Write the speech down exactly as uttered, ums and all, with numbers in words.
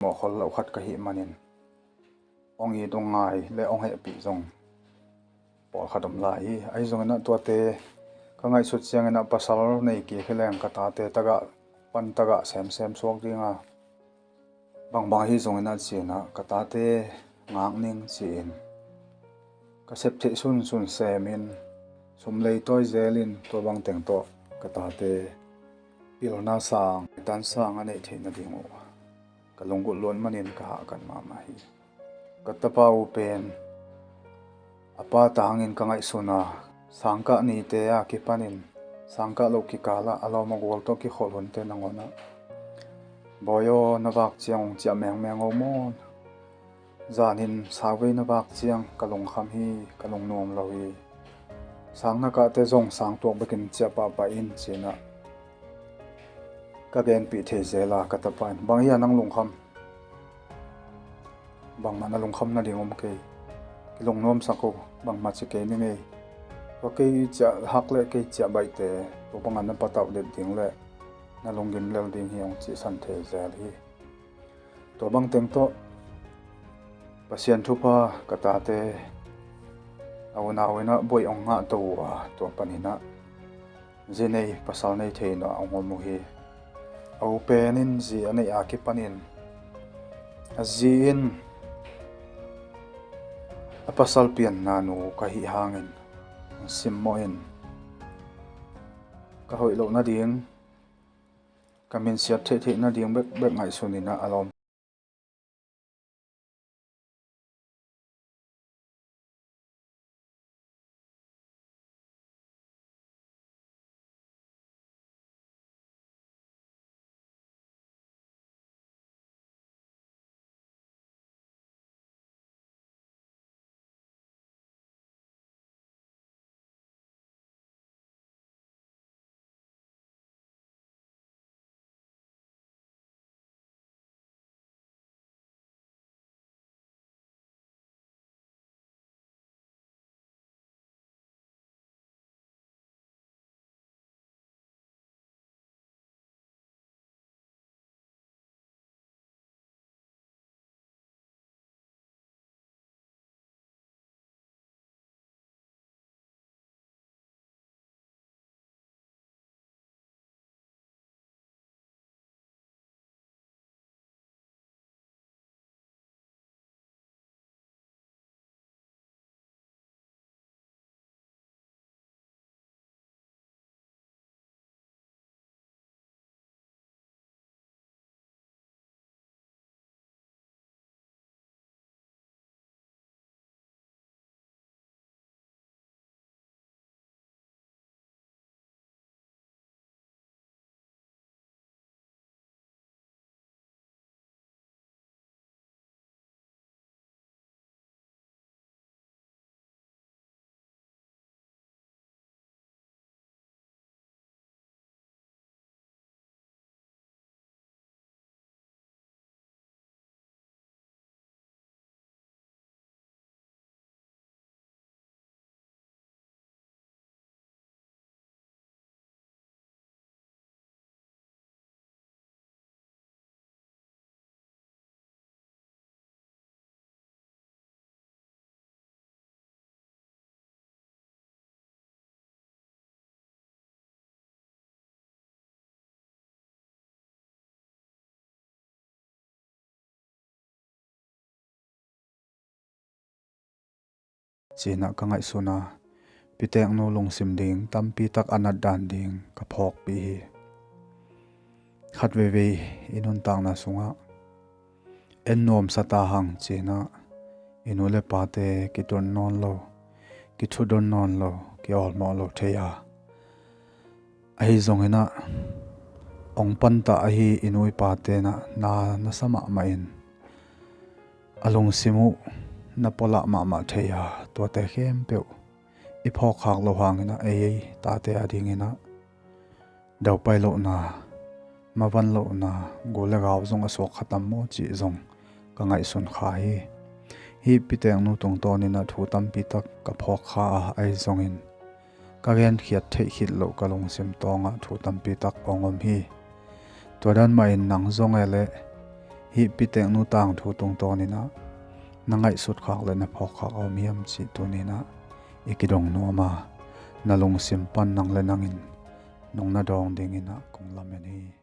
mawhkhol lo khat ka hih manin hong it hong ngai le hong hehpih zong pawlkhat om lai hi. Ahi zongin ah tuate ka ngaihsut ciangin ah pasal nei kik hi leng ka tate tagah pan tagah semsem suak ding a, bangbang ahi zongin ah ci-in ah ka tate ngak ning ci-in ka sep theih sunsun semin sum lei tawi zelin tua bang teng tawh ka tate pilna sang, tan sang a neih theih nading uh ka lunggulh luat manin ka hahkat mahmah hi. Ka tapa uh pen a pa tangin ka ngaihsun a, sangkah nite a kipanin sangkah lo kikal ah a lawm a gual tawh kikholh hunte nangawn ah, "Bawi aw, na vak ciang hong ciah mengmeng aw maw. Zanin sauvei na vak ciang ka lungkham hi, ka lungnuam lo hi. Sang na kahte zong sang tuak bekin ciah pahpah in," ci-in ah ka genpih thei zel a, ka tapa in, "Bang hi a nang lungkham? Bangmah na lungkham nading om kei. Kilungnuamsak uh, bangmah ci kei ning ei. Tua kei ciah hak le kei ciah baihte tua bangah na patauh det ding le na lunggim lel ding hi," hong cihsan thei zel hi. Tua bang teng tawh Pasian thupha ka tate a unau in ah buaih hong ngahto uh a, tua panin ah zi nei pasal nei thei in ah hong om uh hi. A u pen in zi a neih a kipanin a zi in a pasal pianna nu ka hih hangin hong simmawh in ka hoih loh nading, ka minsiat theihtheih nading bekbek ngaihsun in ah a lawm Ci-in ah ka ngaihsun a, piteknu lungsim ding tampi tak a nat dan ding ka phawkpih hi. Khat veivei i nuntakna sungah en nuamsa ta hang ci-in ah i nu le pate kituan nawn lo, kithudon nawn lo, kiawlmawh lo thei a, ahi zongin ah hong pantah ahi i nu i pate na, na, na sa mahmah in a lungsim uh na pualah mahmah thei a, tuate khempeuh i phawkkhak loh hangin ah ei, ei tate a dingin ah daupai lohna, mavan lohna, gul le gau zong a suak kha tam maw cih zong ka ngaihsun kha hi. Hih piteknu tungtawnin ah thu tampi tak ka phawk kha a, ahi zongin ka genkhiat theih khit loh ka lungsim tawngah thu tampi tak hong om hi. Tua dan mahin nang zong e leh Hih piteknu tangthu tungtawninah na ngaihsut khak le na phawk khak a om hiam cih tuninah i kidong nuam a, na lungsim pan nang le nangin nong na dawng dinginah kong lamen hi.